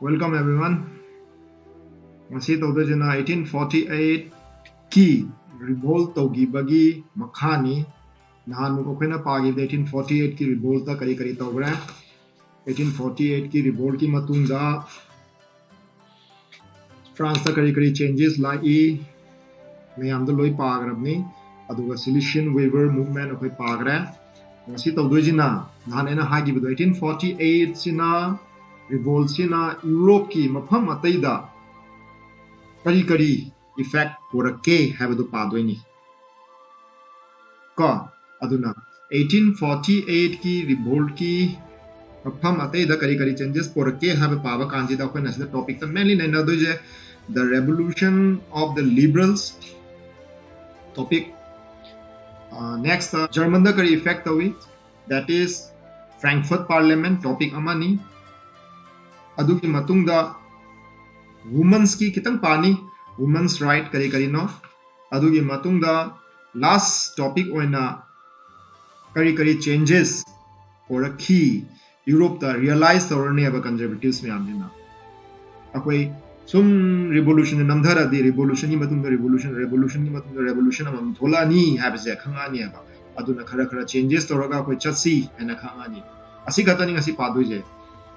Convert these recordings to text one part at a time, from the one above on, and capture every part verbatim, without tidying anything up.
Welcome everyone. ꯉꯁꯤ ꯇꯧꯗꯣꯏꯁꯤꯅ eighteen forty eight ꯀꯤ revolt ꯇꯧꯈꯤꯕꯒꯤ ꯃꯈꯥꯅꯤ꯫ ꯅꯍꯥꯟꯃꯨꯛ ꯑꯩꯈꯣꯏꯅ ꯄꯥꯈꯤꯕꯗ eighteen forty eight ꯀꯤ revolt ꯇ ꯀꯔꯤ ꯀꯔꯤ ꯇꯧꯈ꯭ꯔꯦ, eighteen forty eight ꯀꯤ revolt ꯀꯤ ꯃꯇꯨꯡꯗ France ꯇ ꯀꯔꯤ ꯀꯔꯤ changes ꯂꯥꯛꯏ, ꯃꯌꯥꯝꯗꯣ ꯂꯣꯏ ꯄꯥꯈ꯭ꯔꯕꯅꯤ꯫ ꯑꯗꯨꯒ Silesian Weaver Movement ꯑꯩꯈꯣꯏ ꯄꯥꯈ꯭ꯔꯦ꯫ ꯉꯁꯤ ꯇꯧꯗꯣꯏꯁꯤꯅ ꯅꯍꯥꯟ ꯑꯩꯅ ꯍꯥꯏꯈꯤꯕꯗꯣ eighteen forty eight ꯁꯤꯅ, revolt ꯁꯤꯅ Europe ꯀꯤ ꯃꯐꯝ ꯑꯇꯩꯗ ꯀꯔꯤ ꯀꯔꯤ effect ꯄꯨꯔꯛꯀꯦ ꯍꯥꯏꯕꯗꯨ ꯄꯥꯗꯣꯏꯅꯤ ꯀꯣ꯫ ꯑꯗꯨꯅ eighteen forty eight ꯀꯤ revolt ꯀꯤ ꯃꯐꯝ ꯑꯇꯩꯗ ꯀꯔꯤ ꯀꯔꯤ changes ꯄꯨꯔꯛꯀꯦ ꯍꯥꯏꯕ ꯄꯥꯕ ꯀꯥꯟꯁꯤꯗ ꯑꯩꯈꯣꯏꯅ ꯁꯤꯗ topic ꯇ mainly ꯅꯩꯅꯗꯣꯏꯁꯦ the revolution of the liberals topic꯫ Next, German ꯗ ꯀꯔꯤ effect ꯇꯧꯏ, that is Frankfurt Parliament topic ꯑꯃꯅꯤ꯫ ꯑꯗꯨꯒꯤ ꯃꯇꯨꯡꯗ women's ꯀꯤ ꯈꯤꯇꯪ ꯄꯥꯅꯤ, women's right ꯀꯔꯤ ꯀꯔꯤꯅꯣ꯫ ꯑꯗꯨꯒꯤ ꯃꯇꯨꯡꯗ last topic ꯑꯣꯏꯅ ꯀꯔꯤ ꯀꯔꯤ changes ꯄꯨꯔꯛꯈꯤ Europe ꯇ realize ꯇꯧꯔꯅꯦꯕ conservatives ꯃꯌꯥꯝꯁꯤꯅ꯫ ꯑꯩꯈꯣꯏ ꯁꯨꯝ revolution ꯅ ꯅꯝꯊꯔꯗꯤ revolution ꯒꯤ ꯃꯇꯨꯡꯗ revolution, revolution ꯒꯤ ꯃꯇꯨꯡꯗ revolution ꯑꯃꯃꯝ ꯊꯣꯛꯂꯛꯑꯅꯤ ꯍꯥꯏꯕꯁꯦ ꯈꯪꯉꯛꯑꯅꯦꯕ꯫ ꯑꯗꯨꯅ ꯈꯔ ꯈꯔ changes ꯇꯧꯔꯒ ꯑꯩꯈꯣꯏ ꯆꯠꯁꯤ ꯍꯥꯏꯅ ꯈꯪꯉꯛꯑꯅꯤ꯫ ꯑꯁꯤ ꯈꯛꯇꯅꯤ ꯉꯁꯤ ꯄꯥꯗꯣꯏꯁꯦ꯫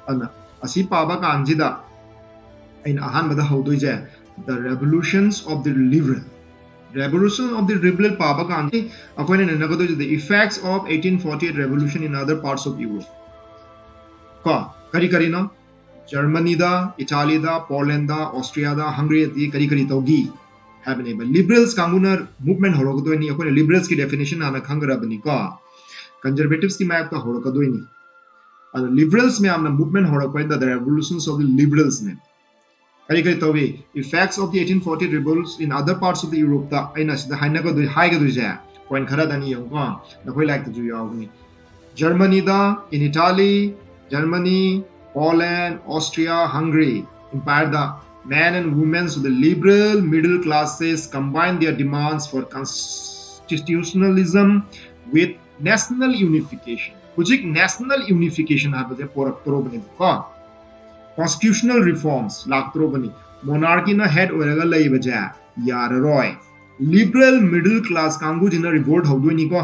ꯑꯗꯨꯅ ꯑꯁꯤ ꯄꯥꯕ ꯀꯥꯟꯁꯤꯗ ꯑꯩꯅ ꯑꯍꯥꯟꯕꯗ ꯍꯧꯗꯣꯏꯁꯦ the revolutions of the liberal, revolution of the liberal ꯄꯥꯕ ꯀꯥꯟꯗ ꯑꯩꯈꯣꯏꯅ ꯅꯩꯅꯒꯗꯣꯏꯁꯦ the effects of eighteen forty eight revolution in other parts of Europe꯫ ꯀꯣ, ꯀꯔꯤ ꯀꯔꯤꯅꯣ? Germany ꯗ, Italy ꯗ, Poland ꯗ, Austria ꯗ, Hungary ꯗꯗꯤ ꯀꯔꯤ ꯀꯔꯤ ꯇꯧꯈꯤ ꯍꯥꯏꯕꯅꯦꯕ꯫ Liberals ꯀꯥꯡꯕꯨꯅ movement ꯍꯧꯔꯛꯀꯗꯣꯏꯅꯤ꯫ ꯑꯩꯈꯣꯏꯅ liberals ꯀꯤ definition ꯍꯥꯟꯅ ꯈꯪꯈ꯭ꯔꯕꯅꯤꯀꯣ꯫ Conservatives ꯀꯤ ꯃꯥꯌꯣꯛꯇ ꯍꯧꯔꯛꯀꯗꯣꯏꯅꯤ꯫ ꯑꯗꯣ liberals ꯃꯌꯥꯝꯅ movement ꯍꯧꯔꯛꯄꯁꯤꯗ the revolutions of the liberals ꯅꯦ꯫ ꯀꯔꯤ ꯀꯔꯤ ꯇꯧꯏ? Effects of the eighteen forty revolts in other parts of the Europe ꯇ ꯑꯩꯅ ꯁꯤꯗ ꯍꯥꯏꯅꯒꯗꯣꯏ, ꯍꯥꯏꯒꯗꯣꯏꯁꯦ point ꯈꯔꯗꯅꯤ ꯌꯦꯡꯉꯨꯀꯣ, ꯅꯈꯣꯏ ꯂꯥꯏꯔꯤꯛꯇꯁꯨ ꯌꯥꯎꯕꯅꯤ꯫ Germany the, in Italy, Germany, Poland, Austria, Hungary empire the men and women of the liberal middle classes combine their demands for constitutionalism with national unification꯫ ꯍꯧꯖꯤꯛ national unification ꯍꯥꯏꯕꯁꯦ ꯄꯣꯔꯛꯇꯧꯔꯕꯅꯦꯕꯀꯣ꯫ Constitutional reforms ꯂꯥꯛꯇ꯭ꯔꯣꯕꯅꯤ꯫ Monarchyꯅ head ꯑꯣꯏꯔꯒ ꯂꯩꯕꯁꯦ ꯌꯥꯔꯔꯣꯏ꯫ Liberal middle class ꯀꯥꯡꯕꯨꯁꯤꯅ revolt ꯍꯧꯗꯣꯏꯅꯤꯀꯣ꯫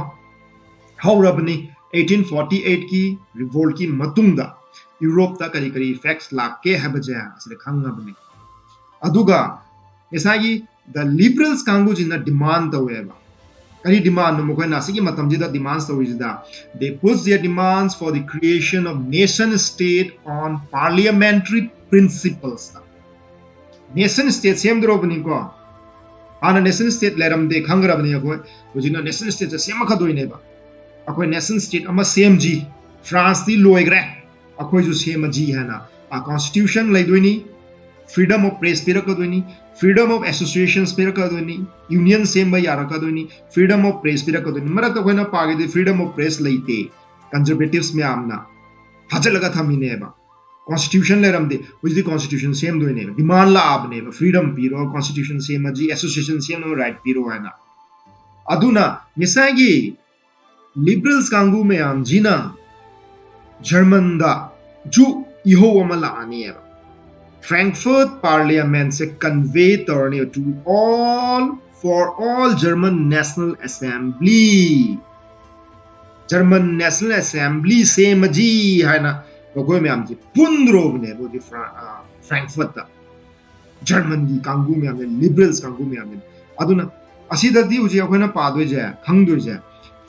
ꯍꯧꯔꯕꯅꯤ꯫ Eighteen forty eightꯀꯤ revoltꯀꯤ ꯃꯇꯨꯡꯗ Europeꯇ ꯀꯔꯤ ꯀꯔꯤ effects ꯂꯥꯛꯀꯦ ꯍꯥꯏꯕꯁꯦ ꯑꯁꯤꯗ ꯈꯪꯉꯕꯅꯤ꯫ ꯑꯗꯨꯒ ꯉꯁꯥꯏꯒꯤ the liberals ꯀꯥꯡꯕꯨꯁꯤꯅ demand ꯇꯧꯋꯦꯕ꯫ ꯀꯔꯤ demandꯅꯣ ꯃꯈꯣꯏꯅ ꯑꯁꯤꯒꯤ ꯃꯇꯝꯁꯤꯗ demands ꯇꯧꯔꯤꯁꯤꯗ? They push their demands for the creation of nation state on parliamentary principles꯫ Nation state ꯁꯦꯝꯗꯣꯔꯕꯅꯤꯀꯣ꯫ ꯍꯥꯟꯅ nation state ꯂꯩꯔꯝꯗꯦ ꯈꯪꯈ꯭ꯔꯕꯅꯤ ꯑꯩꯈꯣꯏ꯫ ꯍꯧꯖꯤꯛꯅ nation stateꯁꯦ ꯁꯦꯝꯃꯛꯀꯗꯣꯏꯅꯦꯕ꯫ ꯑꯩꯈꯣꯏ nation state ꯑꯃ ꯁꯦꯝꯁꯤ꯫ Franceꯇꯤ ꯂꯣꯏꯈ꯭ꯔꯦ, ꯑꯩꯈꯣꯏꯁꯨ ꯁꯦꯝꯃꯁꯤ ꯍꯥꯏꯅ꯫ Constitution ꯂꯩꯗꯣꯏꯅꯤ, freedom of press ꯄꯤꯔꯛꯀꯗꯣꯏꯅꯤ, freedom of associations ꯄꯤꯔꯛꯀꯗꯣꯏꯅꯤ, union ꯁꯦꯝꯕ ꯌꯥꯔꯛꯀꯗꯣꯏꯅꯤ, freedom of press ꯄꯤꯔꯛꯀꯗꯣꯏꯅꯤ꯫ ꯃꯔꯛꯇ ꯑꯩꯈꯣꯏꯅ ꯄꯥꯒꯦꯗꯤ freedom of press ꯂꯩꯇꯦ, conservatives ꯃꯌꯥꯝꯅ ꯐꯥꯖꯤꯜꯂꯒ ꯊꯝꯃꯤꯅꯦꯕ꯫ Constitution ꯂꯩꯔꯝꯗꯦ, ꯍꯧꯖꯤꯛꯇꯤ constitution ꯁꯦꯝꯗꯣꯏꯅꯦꯕ꯫ Demand ꯂꯥꯛꯑꯕꯅꯦꯕ, freedom ꯄꯤꯔꯣ, constitution ꯁꯦꯝꯃꯁꯤ, association ꯁꯦꯝꯅꯕ right ꯄꯤꯔꯣ ꯍꯥꯏꯅ꯫ ꯑꯗꯨꯅ ꯉꯁꯥꯏꯒꯤ liberals ꯀꯥꯡꯕꯨ ꯃꯌꯥꯝꯁꯤꯅ Germanꯗꯁꯨ ꯏꯍꯧ ꯑꯃ ꯂꯥꯛꯑꯅꯤꯕ꯫ Frankfurt Parliamentꯁꯦ convey ꯇꯧꯔꯅꯤ to all, for all German National Assembly꯫ German National Assembly ꯁꯦꯝꯃꯁꯤ ꯍꯥꯏꯅ ꯃꯈꯣꯏ ꯃꯌꯥꯝꯁꯦ ꯄꯨꯟꯗ꯭ꯔꯣꯕꯅꯦꯕ ꯍꯧꯖꯤꯛ Fra-, ꯑ, Frankfurtꯇ꯫ Germanꯒꯤ ꯀꯥꯡꯕꯨ ꯃꯌꯥꯝꯁꯦ, liberals ꯀꯥꯡꯕꯨ ꯃꯌꯥꯝꯁꯦ꯫ ꯑꯗꯨꯅ ꯑꯁꯤꯗꯗꯤ ꯍꯧꯖꯤꯛ ꯑꯩꯈꯣꯏꯅ ꯄꯥꯗꯣꯏꯁꯦ, ꯈꯪꯗꯣꯏꯁꯦ,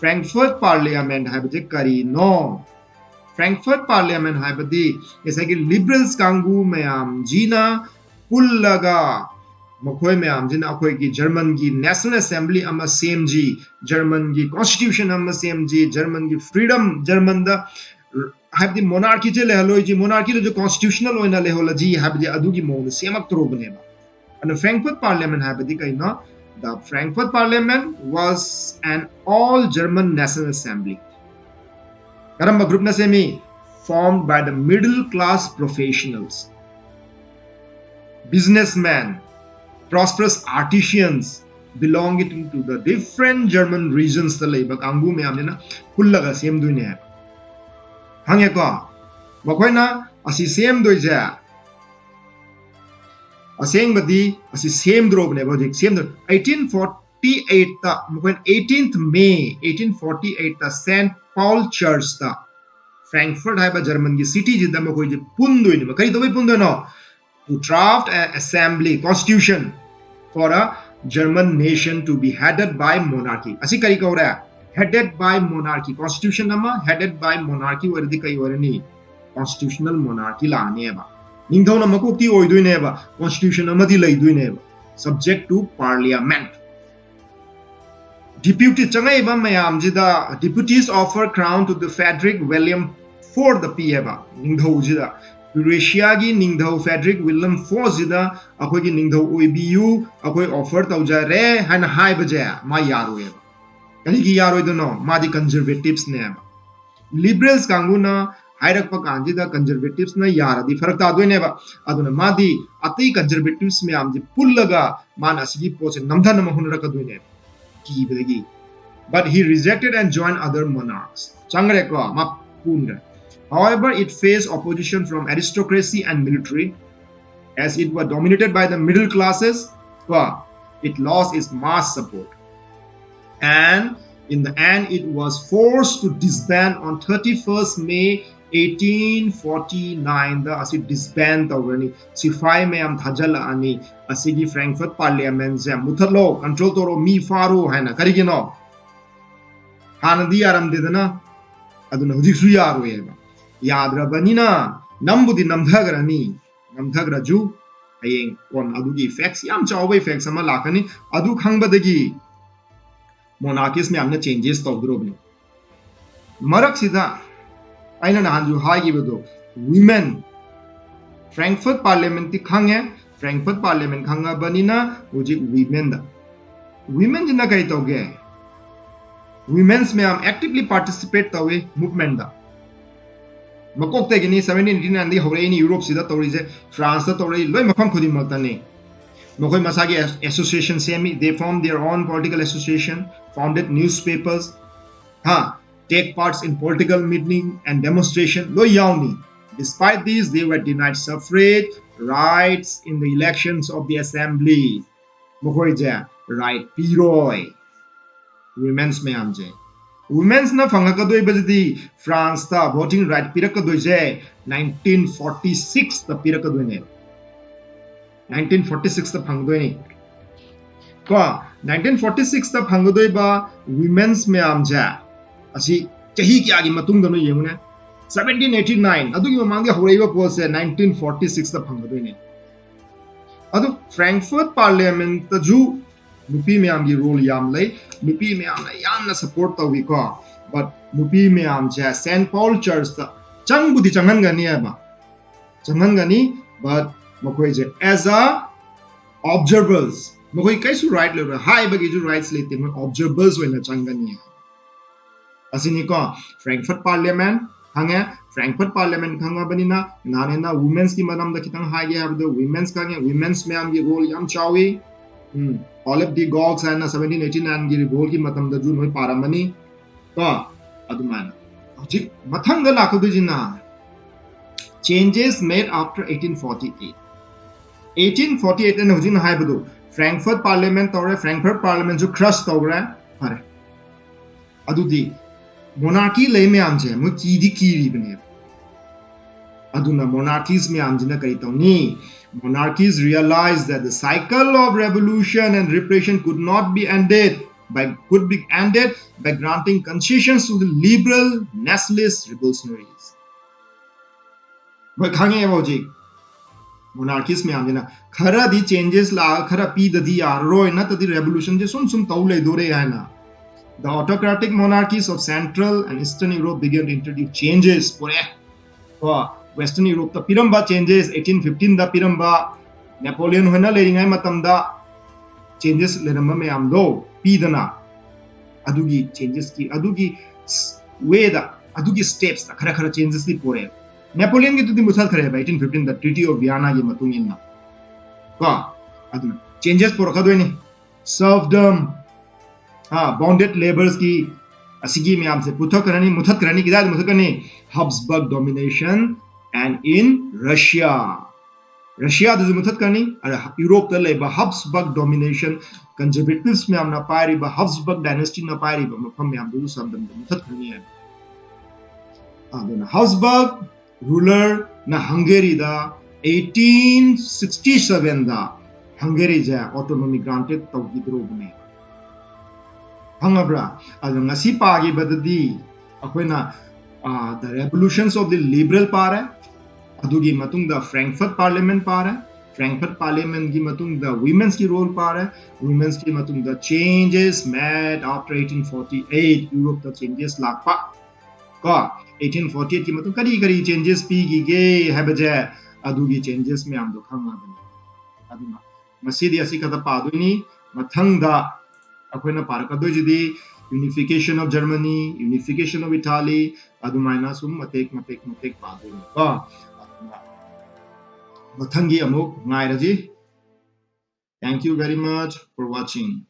Frankfurt Parliament ꯍꯥꯏꯕꯁꯦ ꯀꯔꯤꯅꯣ? Frankfurt Parliament ꯍꯥꯏꯕꯗꯤ ꯉꯁꯥꯏꯒꯤ liberals ꯀꯥꯡꯕꯨ ꯃꯌꯥꯝꯁꯤꯅ ꯄꯨꯜꯂꯒ ꯃꯈꯣꯏ ꯃꯌꯥꯝꯁꯤꯅ ꯑꯩꯈꯣꯏꯒꯤ Germanꯒꯤ National Assembly ꯑꯃ ꯁꯦꯝꯁꯤ, Germanꯒꯤ constitution ꯑꯃ ꯁꯦꯝꯁꯤ, Germanꯒꯤ freedom, Germanꯗ ꯍꯥꯏꯕꯗꯤ monarchyꯁꯦ ꯂꯩꯍꯜꯂꯣꯏꯁꯤ, monarchyꯗꯨꯁꯨ constitutional ꯑꯣꯏꯅ ꯂꯩꯍꯜꯂꯁꯤ ꯍꯥꯏꯕꯗꯤ ꯑꯗꯨꯒꯤ ꯃꯑꯣꯡꯗ ꯁꯦꯝꯃꯛꯇ꯭ꯔꯣꯕꯅꯦꯕ꯫ ꯑꯗꯨꯅ Frankfurt Parliament ꯍꯥꯏꯕꯗꯤ ꯀꯩꯅꯣ? The Frankfurt Parliament was an all German National Assembly꯫ ꯀꯔꯝꯕ groupꯅ ꯁꯦꯝꯃꯤ? Formed by the middle class professionals, businessmen, prosperous artisans, belonging to the different German regionsꯇ ꯂꯩꯕ ꯀꯥꯡꯕꯨ ꯃꯌꯥꯝꯁꯤꯅ ꯄꯨꯜꯂꯒ ꯁꯦꯝꯗꯣꯏꯅꯦ ꯍꯥꯏꯕ꯫ ꯈꯪꯉꯦꯀꯣ? ꯃꯈꯣꯏꯅ, ꯑꯁꯤ ꯁꯦꯝꯗꯣꯏꯁꯦ ꯑꯁꯦꯡꯕꯗꯤ ꯑꯁꯤ ꯁꯦꯝꯗ꯭ꯔꯣꯕꯅꯦꯕ꯫ ꯍꯧꯖꯤꯛ ꯁꯦꯝꯗ꯭ꯔꯣ ꯑꯩꯠꯇꯤꯟ ꯐꯣꯔꯇꯤ ꯑꯩꯠꯇ ꯃꯈꯣꯏꯅ eighteenth May eighteen forty eightꯇ Saint Paul Churchꯇ Frankfurt ꯍꯥꯏꯕ ꯖꯔꯃꯟꯒꯤ ꯁꯤꯇꯤꯁꯤꯗ ꯃꯈꯣꯏꯁꯦ ꯄꯨꯟꯗꯣꯏꯅꯦꯕ꯫ ꯀꯔꯤ ꯇꯧꯕꯩ ꯄꯨꯟꯗꯣꯏꯅꯣ? To draft an assembly constitution for a German nation to be headed by monarchy. ꯑꯁꯤ ꯀꯔꯤ ꯀꯧꯔꯦ? Headed by monarchy. Constitution ꯑꯃ headed by monarchy ꯑꯣꯏꯔꯗꯤ ꯀꯩ ꯑꯣꯏꯔꯅꯤ? Constitutional monarchy ꯂꯥꯛꯑꯅꯦꯕ꯫ ꯅꯤꯡꯊꯧꯅ ꯃꯀꯣꯛꯇꯤ ꯑꯣꯏꯗꯣꯏꯅꯦꯕ, constitution ꯑꯃꯗꯤ ꯂꯩꯗꯣꯏꯅꯦꯕ, subject to parliament. Deputy ꯆꯪꯉꯛꯏꯕ ꯃꯌꯥꯝꯁꯤꯗ, deputies offer crown to the Frederick William Fourthꯇ ꯄꯤꯌꯦꯕ, ꯅꯤꯡꯊꯧꯁꯤꯗ꯫ ꯌꯨꯔꯦꯁꯤꯌꯥꯒꯤ ꯅꯤꯡꯊꯧ Frederick William Fourthꯁꯤꯗ ꯑꯩꯈꯣꯏꯒꯤ ꯅꯤꯡꯊꯧ ꯑꯣꯏꯕꯤꯌꯨ, ꯑꯩꯈꯣꯏ offer ꯇꯧꯖꯔꯦ ꯍꯥꯏꯅ ꯍꯥꯏꯕꯁꯦ ꯃꯥ ꯌꯥꯔꯣꯏꯌꯦꯕ꯫ ꯀꯔꯤꯒꯤ ꯌꯥꯔꯣꯏꯗꯣꯏꯅꯣ? ꯃꯥꯗꯤ conservativesꯅꯦꯕ꯫ Liberals ꯀꯥꯡꯕꯨꯅ ꯍꯥꯏꯔꯛꯄ ꯀꯥꯟꯁꯤꯗ conservativesꯅ ꯌꯥꯔꯗꯤ ꯐꯔꯛ ꯇꯥꯗꯣꯏꯅꯦꯕ꯫ ꯑꯗꯨꯅ ꯃꯥꯗꯤ ꯑꯇꯩ conservatives ꯃꯌꯥꯝꯁꯤ ꯄꯨꯜꯂꯒ ꯃꯥꯅ ꯑꯁꯤꯒꯤ ꯄꯣꯠꯁꯦ ꯅꯝꯊꯅꯕ ꯍꯣꯠꯅꯔꯛꯀꯗꯣꯏꯅꯦꯕ, ꯀꯤꯕꯗꯒꯤ꯫ But he rejected and joined other monarchs. ꯆꯪꯈ꯭ꯔꯦꯀꯣ, ꯃꯥ ꯄꯨꯟꯈ꯭ꯔꯦ꯫ However, it faced opposition from aristocracy and military, as it was dominated by the middle classes, but it lost its mass support. And in the end, it was forced to disband on thirty-first May eighteen forty-nineꯗ ꯑꯁꯤ disband ꯇꯧꯔꯅꯤ꯫ ꯁꯤꯐꯥꯏ ꯃꯌꯥꯝ ꯊꯥꯖꯤꯜꯂꯛꯑꯅꯤ꯫ ꯑꯁꯤꯒꯤ Frankfurt Parliamentꯁꯦ ꯃꯨꯊꯠꯂꯣ, control ꯇꯧꯔꯣ, ꯃꯤ ꯐꯥꯔꯣ ꯍꯥꯏꯅ꯫ ꯀꯔꯤꯒꯤꯅꯣ? ꯍꯥꯟꯅꯗꯤ ꯌꯥꯔꯝꯗꯦꯗꯅ, ꯑꯗꯨꯅ ꯍꯧꯖꯤꯛꯁꯨ ꯌꯥꯔꯣꯏꯌꯦꯕ꯫ ꯌꯥꯗ꯭ꯔꯕꯅꯤꯅ ꯅꯝꯕꯨꯗꯤ ꯅꯝꯊꯈ꯭ꯔꯅꯤ, ꯅꯝꯊꯈ꯭ꯔꯁꯨ ꯍꯌꯦꯡ ꯀꯣꯟꯅ ꯑꯗꯨꯒꯤ effects, ꯌꯥꯝ ꯆꯥꯎꯕ effects ꯑꯃ ꯂꯥꯛꯀꯅꯤ꯫ ꯑꯗꯨ ꯈꯪꯕꯗꯒꯤ monarchist ꯃꯌꯥꯝꯅ changes ꯇꯧꯗ꯭ꯔꯣꯕꯅꯤ꯫ ꯃꯔꯛꯁꯤꯗ ꯑꯩꯅ ꯅꯍꯥꯟꯁꯨ ꯍꯥꯏꯈꯤꯕꯗꯣ, women, Frankfurt Parliamentꯇꯤ ꯈꯪꯉꯦ, Frankfurt Parliament ꯈꯪꯉꯕꯅꯤꯅ ꯍꯧꯖꯤꯛ womenꯗ, womenꯁꯤꯅ ꯀꯔꯤ ꯇꯧꯒꯦ? Women's ꯃꯌꯥꯝ actively participate ꯇꯧꯏ movementꯇ꯫ ꯃꯀꯣꯛꯇꯒꯤꯅꯤ, seventeen eighty nineꯗꯒꯤ ꯍꯧꯔꯛꯏꯅꯤ Europeꯁꯤꯗ ꯇꯧꯔꯤꯁꯦ, Franceꯇ ꯇꯧꯔꯛꯏ, ꯂꯣꯏ ꯃꯐꯝ ꯈꯨꯗꯤꯡꯃꯛꯇꯅꯤ꯫ ꯃꯈꯣꯏ ꯃꯁꯥꯒꯤ association ꯁꯦꯝꯃꯤ, they form their own political association, founded newspapers, ꯍꯥ, take parts in political meeting and demonstration, ꯂꯣꯏ ꯌꯥꯎꯅꯤ꯫ Despite this, they were denied suffrage rights in the elections of the assembly. ꯃꯈꯣꯏꯁꯦ right ꯄꯤꯔꯣꯏ, women's ꯃꯌꯥꯝꯁꯦ꯫ Womensꯅ ꯐꯪꯉꯛꯀꯗꯣꯏꯕꯁꯤꯗꯤ Franceꯇ voting right ꯄꯤꯔꯛꯀꯗꯣꯏꯁꯦ nineteen forty sixꯇ ꯄꯤꯔꯛꯀꯗꯣꯏꯅꯦ, nineteen forty sixꯇ ꯐꯪꯗꯣꯏꯅꯤ꯫ ꯀꯣ, nineteen forty sixꯇ ꯐꯪꯒꯗꯣꯏꯕ women's ꯃꯌꯥꯝꯁꯦ ꯑꯁꯤ ꯆꯍꯤ ꯀꯌꯥꯒꯤ ꯃꯇꯨꯡꯗꯅꯣ ꯌꯦꯡꯉꯨꯅꯦ꯫ Seventeen eighty nine, ꯑꯗꯨꯒꯤ ꯃꯃꯥꯡꯒꯤ ꯍꯧꯔꯛꯏꯕ ꯄꯣꯠꯁꯦ nineteen forty sixꯇ ꯐꯪꯒꯗꯣꯏꯅꯦ꯫ ꯑꯗꯨ Frankfurt Parliamentꯇꯁꯨ ꯅꯨꯄꯤ ꯃꯌꯥꯝꯒꯤ role ꯌꯥꯝ ꯂꯩ, ꯅꯨꯄꯤ ꯃꯌꯥꯝꯅ ꯌꯥꯝꯅ support ꯇꯧꯏꯀꯣ꯫ But ꯅꯨꯄꯤ ꯃꯌꯥꯝꯁꯦ Saint Paul Churchꯇ ꯆꯪꯕꯨꯗꯤ ꯆꯪꯍꯟꯒꯅꯤ ꯍꯥꯏꯕ, ꯆꯪꯍꯟꯒꯅꯤ, but ꯃꯈꯣꯏꯁꯦ as a observers, ꯃꯈꯣꯏ ꯀꯩꯁꯨ right ꯂꯩꯔꯣꯏ, ꯍꯥꯏꯕꯒꯤꯁꯨ rights ꯂꯩꯇꯦ, ꯃꯣꯏ observers ꯑꯣꯏꯅ ꯆꯪꯒꯅꯤ꯫ ꯑꯁꯤꯅꯤꯀꯣ Frankfurt Parliament ꯈꯪꯉꯦ꯫ Frankfurt Parliament ꯈꯪꯉꯕꯅꯤꯅ ꯅꯍꯥꯟꯅ womensꯀꯤ ꯃꯔꯝꯗ ꯈꯤꯇꯪ ꯍꯥꯏꯒꯦ ꯍꯥꯏꯕꯗꯣ, women's ꯈꯪꯉꯦ, women's ꯃꯌꯥꯝꯒꯤ role ꯌꯥꯝ ꯆꯥꯎꯏ꯫ ꯎꯝ, Olive de Gauche ꯍꯥꯏꯅ seventeen eighty nineꯒꯤ revoltꯀꯤ ꯃꯇꯝꯗꯁꯨ ꯅꯣꯏ ꯄꯥꯔꯝꯃꯅꯤ ꯀꯣ꯫ ꯑꯗꯨꯃꯥꯏꯅ ꯍꯧꯖꯤꯛ ꯃꯊꯪꯗ ꯂꯥꯛꯀꯗꯣꯏꯁꯤꯅ changes made after eighteen forty eight꯫ Eighteen forty eight ꯑꯩꯅ ꯍꯧꯖꯤꯛꯅ ꯍꯥꯏꯕꯗꯣ, Frankfurt Parliament ꯇꯧꯔꯦ, Frankfurt Parliamentꯁꯨ crush ꯇꯧꯔꯦ, ꯐꯔꯦ꯫ ꯑꯗꯨꯗꯤ monarchy ꯂꯩ ꯃꯌꯥꯝꯁꯦ ꯃꯣꯏ ꯀꯤꯗꯤ ꯀꯤꯔꯤꯕꯅꯦꯕ꯫ ꯑꯗꯨꯅ monarchies ꯃꯌꯥꯝꯁꯤꯅ ꯀꯔꯤ ꯇꯧꯅꯤ? Monarchies realized that the cycle of revolution and repression could not be ended by, could be ended by granting concessions to the liberal nationalist revolutionaries. ꯃꯣꯏ ꯈꯪꯉꯦꯕ ꯍꯧꯖꯤꯛ monarchies ꯃꯌꯥꯝꯁꯤꯅ ꯈꯔꯗꯤ changes ꯂꯥꯛꯑꯒ ꯈꯔ ꯄꯤꯗꯗꯤ ꯌꯥꯔꯔꯣꯏ, ꯅꯠꯇꯗꯤ revolutionꯁꯦ ꯁꯨꯝ ꯁꯨꯝ ꯇꯧ ꯂꯩꯗꯣꯔꯦ ꯍꯥꯏꯅ꯫ The autocratic monarchies of Central and Eastern Europe began to introduce changes. ꯄꯨꯔꯛꯑꯦ ꯀꯣ꯫ Western Europeꯇ ꯄꯤꯔꯝꯕ changes, eighteen fifteenꯗ ꯄꯤꯔꯝꯕ, Napoleon ꯍꯣꯏꯅ ꯂꯩꯔꯤꯉꯩ ꯃꯇꯝꯗ changes ꯂꯩꯔꯝꯕ ꯃꯌꯥꯝꯗꯣ ꯄꯤꯗꯅ, ꯑꯗꯨꯒꯤ changesꯀꯤ, ꯑꯗꯨꯒꯤ wayꯗ, ꯑꯗꯨꯒꯤ stepsꯇ ꯈꯔ ꯈꯔ changesꯇꯤ ꯄꯨꯔꯛꯑꯦ꯫ Napoleonꯒꯤꯗꯨꯗꯤ ꯃꯨꯊꯠꯈ꯭ꯔꯦꯕ eighteen fifteenꯗ Treaty of Viennaꯒꯤ ꯃꯇꯨꯡ ꯏꯟꯅ ꯀꯣ꯫ ꯑꯗꯨꯅ changes ꯄꯨꯔꯛꯀꯗꯣꯏꯅꯤ꯫ Serfdom, ꯍꯥ, bonded laborsꯀꯤ ꯑꯁꯤꯒꯤ ꯃꯌꯥꯝꯁꯦ ꯄꯨꯊꯠꯈ꯭ꯔꯅꯤ, ꯃꯨꯊꯠꯈ꯭ꯔꯅꯤ꯫ ꯀꯗꯥꯏꯗ ꯃꯨꯊꯠꯈ꯭ꯔꯅꯤ? Habsburg domination and in Russia. ꯔꯁꯤꯌꯥꯗꯁꯨ ꯃꯨꯊꯠꯈ꯭ꯔꯅꯤ꯫ ꯑꯗ ꯌꯨꯔꯣꯞꯇ ꯂꯩꯕ Habsburg domination, conservatives ꯃꯌꯥꯝꯅ ꯄꯥꯏꯔꯤꯕ, Habsburg dynasty ꯅ ꯄꯥꯏꯔꯤꯕ ꯃꯐꯝ ꯃꯌꯥꯝꯗꯨꯁꯨ ꯁꯝꯗꯝꯗ ꯃꯨꯊꯠꯈ꯭ꯔꯅꯤ ꯍꯥꯏꯕ꯫ ꯑꯗꯨꯅ Habsburg ruler ꯅ ꯍꯪꯒꯦꯔꯤꯗ eighteen sixty seven ꯗ ꯍꯪꯒꯦꯔꯤꯁꯦ autonomy granted ꯇꯧꯈꯤꯗ꯭ꯔꯣꯕꯅꯦ꯫ ꯈꯪꯉꯕ꯭ꯔꯥ? ꯑꯗꯣ ꯉꯁꯤ ꯄꯥꯈꯤꯕꯗꯗꯤ ꯑꯩꯈꯣꯏꯅ, ꯑ, The Revolutions of the Liberal ꯄꯥꯔꯦ, ꯑꯗꯨꯒꯤ ꯃꯇꯨꯡꯗ Frankfurt Parliament ꯄꯥꯔꯦ, Frankfurt Parliament ꯀꯤ ꯃꯇꯨꯡꯗ women's ꯀꯤ role ꯄꯥꯔꯦ, women's ꯀꯤ ꯃꯇꯨꯡꯗ changes made after eighteen forty eight, ꯌꯨꯔꯣꯞꯇ changes ꯂꯥꯛꯄ ꯀꯣ, eighteen forty eight ꯀꯤ ꯃꯇꯨꯡ ꯀꯔꯤ ꯀꯔꯤ changes ꯄꯤꯈꯤꯒꯦ ꯍꯥꯏꯕꯁꯦ, ꯑꯗꯨꯒꯤ changes ꯃꯌꯥꯝꯗꯣ ꯈꯪꯉꯕꯅꯤ꯫ ꯑꯗꯨꯅ ꯉꯁꯤꯗꯤ ꯑꯁꯤ ꯈꯛꯇ ꯄꯥꯗꯣꯏꯅꯤ꯫ ꯃꯊꯪꯗ ꯑꯩꯈꯣꯏꯅ ꯄꯥꯔꯛꯀꯗꯣꯏꯁꯤꯗꯤ Unification of Germany, Unification of Italy, ꯑꯗꯨꯃꯥꯏꯅ ꯁꯨꯝ ꯃꯇꯦꯛ ꯃꯇꯦꯛ ꯃꯇꯦꯛ ꯄꯥꯗꯣꯏꯅꯤ ꯀꯣ꯫ ꯑꯗꯨꯅ ꯃꯊꯪꯒꯤ ꯑꯃꯨꯛ ꯉꯥꯏꯔꯁꯤ꯫ Thank you very much for watching.